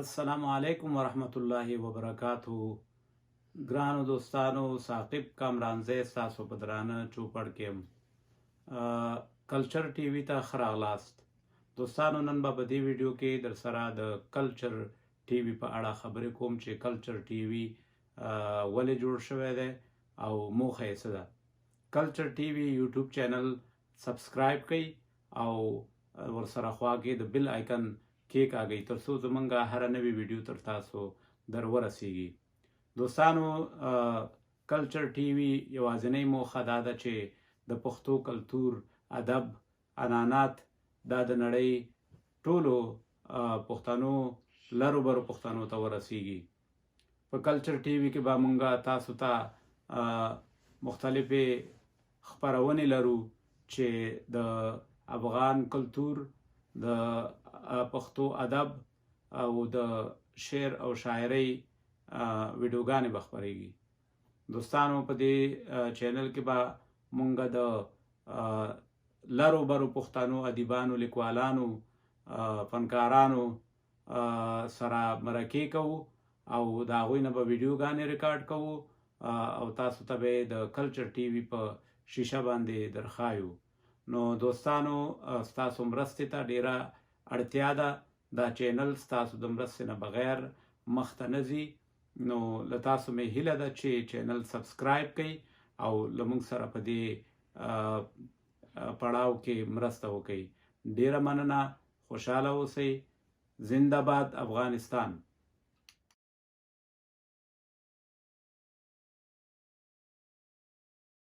السلام علیکم ورحمت الله وبرکاته. ګرانو دوستانو، ثاقب کامرانزی ستاسو په درانه چوپړ کې یم. کلچر ټي وي ته ښه راغلاست دوستانو. نن به په دې ویډیو کې در سره د کلچر ټي وي په اړه خبرې کوم چې کلچر ټي وي ولې جوړ شوی دی او موخه یې څه ده. کلچر ټي وي یوټیوب چینل سبسکرایب کړئ او ورسره خوا کې د بیل آیکن کېکاږئ تر څو زمونږ هره نوې ویډیو تر تاسو در ورسیږي. دوستانو، کلچر ټي وي یوازینۍ موخه دا ده چې د پښتو کلتور، ادب، عنعنات دا د نړۍ ټولو پښتنو، لرو برو پښتنو ته ورسیږي. په کلچر ټي وي کې به مونږ تاسو ته مختلفې خپرونې لرو چې د افغان کلتور، د پښتو ادب او د شعر او شاعرۍ ویډیوګانې به خپرېږي. دوستانو، په دې چینل کې به مونږ د لرو برو پښتنو ادیبانو، لیکوالانو، فنکارانو سره مرکې کوو او د هغوی نه به ویډیوګانې ریکارډ کوو او تاسو ته به د کلچر ټي وي په شیشه باندې درښایو. نو دوستانو، ستاسو مرستې ته ډیره اړتیا ده. دا چینل ستاسو د مرستې نه بغیر مخته نه ځي. نو له تاسو مې هیله ده چې چینل سبسکرایب کړئ او له موږ سره په دې پړاو کې مرسته وکړئ. ډیره مننه، خوشحاله اوسئ. زنده باد افغانستان.